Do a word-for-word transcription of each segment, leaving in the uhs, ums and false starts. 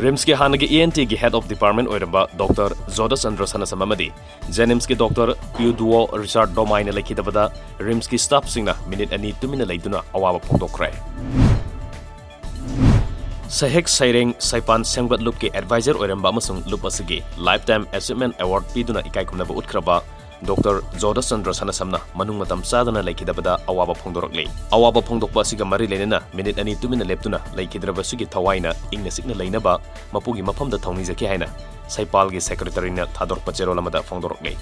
ꯔꯤꯝꯁꯀꯤ ꯍꯥꯟꯅꯒꯤ E N ꯇꯤꯒꯤ head of department ꯑꯣꯏꯔꯝꯕ ꯗꯣꯛꯇꯔ ꯖꯣꯙꯆꯟꯗ꯭ꯔ ꯁꯅꯥꯁꯝ ꯑꯃꯗꯤ ꯖꯦꯅꯤꯝꯁꯀꯤ ꯗꯣꯛꯇꯔ ꯄ꯭ꯌꯨꯗꯨꯑꯣ ꯔꯤꯆꯥꯔꯗ ꯗꯣꯃꯥꯏꯅ ꯂꯩꯈꯤꯗꯕꯗ ꯔꯤꯝꯁꯀꯤ staffꯁꯤꯡꯅ ꯃꯤꯅꯤꯠ ꯑꯅꯤ ꯇꯨꯃꯤꯟꯅ ꯂꯩꯗꯨꯅ ꯑꯋꯥꯕ ꯐꯣꯡꯗꯣꯛꯈ꯭ꯔꯦ꯫ ꯁꯩꯍꯦꯛ ꯁꯩꯔꯦꯡ ꯁꯩꯄꯥꯟ ꯁꯦꯝꯒꯠ ꯂꯨꯞꯀꯤ advisor ꯑꯣꯏꯔꯝꯕ ꯑꯃꯁꯨꯡ ꯂꯨꯞ ꯑꯁꯤꯒꯤ Lifetime Achievement Award ꯄꯤꯗꯨꯅ ꯏꯀꯥꯏꯈꯨꯝꯅꯕ ꯎꯠꯈ꯭ꯔꯕ ꯗꯣꯛꯇꯔ ꯖꯣꯙꯆꯟꯗ꯭ꯔ ꯁꯅꯥꯁꯝꯅ ꯃꯅꯨꯡ ꯃꯇꯝ ꯆꯥꯗꯅ ꯂꯩꯈꯤꯗꯕꯗ ꯑꯋꯥꯕ ꯐꯣꯡꯗꯣꯔꯛꯂꯤ꯫ ꯑꯋꯥꯕ ꯐꯣꯡꯗꯣꯛꯄ ꯑꯁꯤꯒ ꯃꯔꯤ ꯂꯩꯅꯅ ꯃꯤꯅꯤꯠ ꯑꯅꯤ ꯇꯨꯃꯤꯟꯅ ꯂꯦꯞꯇꯨꯅ ꯂꯩꯈꯤꯗ꯭ꯔꯕꯁꯤꯒꯤ ꯊꯋꯥꯏꯅ ꯏꯪꯅ ꯆꯤꯛꯅ ꯂꯩꯅꯕ ꯃꯄꯨꯒꯤ ꯃꯐꯝꯗ ꯊꯧꯅꯤꯖꯈꯤ ꯍꯥꯏꯅ ꯁꯩꯄꯥꯜꯒꯤ secretaryꯅ ꯊꯥꯗꯣꯔꯛꯄ ꯆꯦꯔꯣꯜ ꯑꯃꯗ ꯐꯣꯡꯗꯣꯔꯛꯂꯤ꯫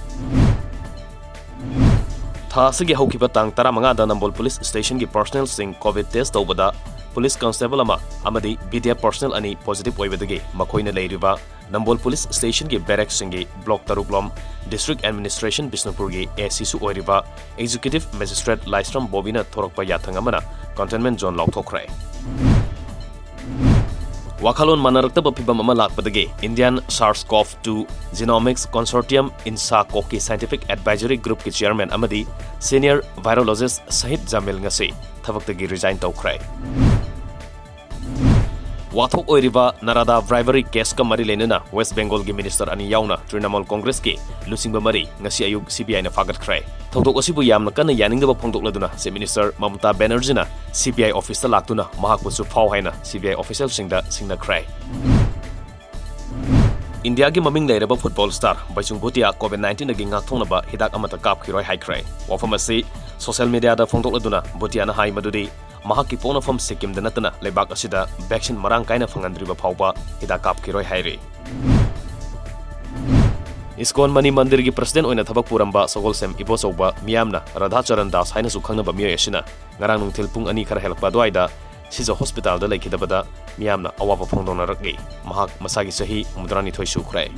ꯊꯥ ꯑꯁꯤꯒꯤ ꯍꯧꯈꯤꯕ ꯇꯥꯡ ꯇꯔꯥꯃꯉꯥꯗ ꯅꯝꯕꯣꯜ police stationꯒꯤ personnelꯁꯤꯡ COVID test ꯇꯧꯕꯗ police constable ꯑꯃ ꯑꯃꯗꯤ ꯕꯤꯗ꯭ꯌꯥ personnel ꯑꯅꯤ positive ꯑꯣꯏꯕꯗꯒꯤ ꯃꯈꯣꯏꯅ ꯂꯩꯔꯤꯕ ꯅꯝꯕꯣꯜ police stationꯒꯤ barrackꯁꯤꯡꯒꯤ block ꯇꯔꯨꯛꯂꯣꯝ district administration ꯕꯤꯁꯅꯨꯄꯨꯔꯒꯤ ACꯁꯨ ꯑꯣꯏꯔꯤꯕ executive magistrate ꯂꯥꯏꯁ꯭ꯔꯝ ꯕꯣꯕꯤꯅ ꯊꯣꯔꯛꯄ ꯌꯥꯊꯪ ꯑꯃꯅ containment zone ꯂꯥꯎꯊꯣꯛꯈ꯭ꯔꯦ꯫ ꯋꯥꯈꯜꯂꯣꯟ ꯃꯥꯟꯅꯔꯛꯇꯕ ꯐꯤꯚꯝ ꯑꯃ ꯂꯥꯛꯄꯗꯒꯤ Indian SARS-CoV two Genomics Consortium INSACOꯒꯤ scientific advisory groupꯀꯤ chairman ꯑꯃꯗꯤ senior virologist ꯁꯍꯤꯗ ꯖꯥꯃꯤꯜ ꯉꯁꯤ ꯊꯕꯛꯇꯒꯤ resign ꯇꯧꯈ꯭ꯔꯦ꯫ ꯋꯥꯊꯣꯛ ꯑꯣꯏꯔꯤꯕ ꯅꯔꯥꯗꯥ bribery caseꯀ ꯃꯔꯤ ꯂꯩꯅꯅ West Bengalꯒꯤ minister ꯑꯅꯤ ꯌꯥꯎꯅ Trinamool Congressꯀꯤ ꯂꯨꯆꯤꯡꯕ ꯃꯔꯤ ꯉꯁꯤ ꯑꯌꯨꯛ CBIꯅ ꯐꯥꯒꯠꯈ꯭ꯔꯦ꯫ ꯊꯧꯗꯣꯛ ꯑꯁꯤꯕꯨ ꯌꯥꯝꯅ ꯀꯟꯅ ꯌꯥꯅꯤꯡꯗꯕ ꯐꯣꯡꯗꯣꯛꯂꯗꯨꯅ Chief Minister ꯃꯃꯇꯥ ꯕꯦꯅꯔꯖꯤꯅ CBI officeꯇ ꯂꯥꯛꯇꯨꯅ ꯃꯍꯥꯛꯄꯨꯁꯨ ꯐꯥꯎ ꯍꯥꯏꯅ CBI officialꯁꯤꯡꯗ ꯁꯤꯡꯅꯈ꯭ꯔꯦ꯫ ꯏꯟꯗꯤꯌꯥꯒꯤ ꯃꯃꯤꯡ ꯂꯩꯔꯕ football star ꯕꯩꯆꯨꯡ ꯚꯨꯇꯤꯌꯥ COVID nineteenꯗꯒꯤ ꯉꯥꯛꯊꯣꯛꯅꯕ ꯍꯤꯗꯥꯛ ꯑꯃꯠꯇ ꯀꯥꯞꯈꯤꯔꯣꯏ ꯍꯥꯏꯈ꯭ꯔꯦ꯫ ꯋꯥꯐꯝ ꯑꯁꯤ social mediaꯗ ꯐꯣꯡꯗꯣꯛꯂꯗꯨꯅ ꯚꯨꯇꯤꯌꯥꯅ ꯍꯥꯏ ꯃꯗꯨꯗꯤ ꯃꯍꯥꯛꯀꯤ ꯄꯣꯛꯅꯐꯝ ꯁꯤꯛꯀꯤꯝꯗ ꯅꯠꯇꯅ ꯂꯩꯕꯥꯛ ꯑꯁꯤꯗ vaccine ꯃꯔꯥꯡ ꯀꯥꯏꯅ ꯐꯪꯍꯟꯗ꯭ꯔꯤꯕ ꯐꯥꯎꯕ ꯍꯤꯗꯥꯛ ꯀꯥꯞꯈꯤꯔꯣꯏ ꯍꯥꯏꯔꯤ꯫ ꯏꯁꯀꯣꯟ ꯃꯅꯤ ꯃꯟꯗꯤꯔꯒꯤ president ꯑꯣꯏꯅ ꯊꯕꯛ ꯄꯨꯔꯝꯕ ꯁꯒꯣꯜꯁꯦꯝ ꯏꯕꯣꯆꯧꯕ, ꯃꯤꯌꯥꯝꯅ ꯔꯥꯙꯥ ꯆꯔꯟ ꯗꯥꯁ ꯍꯥꯏꯅꯁꯨ ꯈꯪꯅꯕ ꯃꯤꯑꯣꯏ ꯑꯁꯤꯅ ꯉꯔꯥꯡ ꯅꯨꯡꯊꯤꯜ ꯄꯨꯡ ꯑꯅꯤ ꯈꯔ ꯍꯦꯜꯂꯛꯄ ꯑꯗꯨꯋꯥꯏꯗ ꯁꯤꯖ hospitalꯗ ꯂꯩꯈꯤꯗꯕꯗ ꯃꯤꯌꯥꯝꯅ ꯑꯋꯥꯕ ꯐꯣꯡꯗꯣꯛꯅꯔꯛꯂꯤ꯫ ꯃꯍꯥꯛ ꯃꯁꯥꯒꯤ ꯆꯍꯤ ꯍꯨꯝꯐꯨꯇꯔꯥꯅꯤꯊꯣꯏ ꯁꯨꯈ꯭ꯔꯦ꯫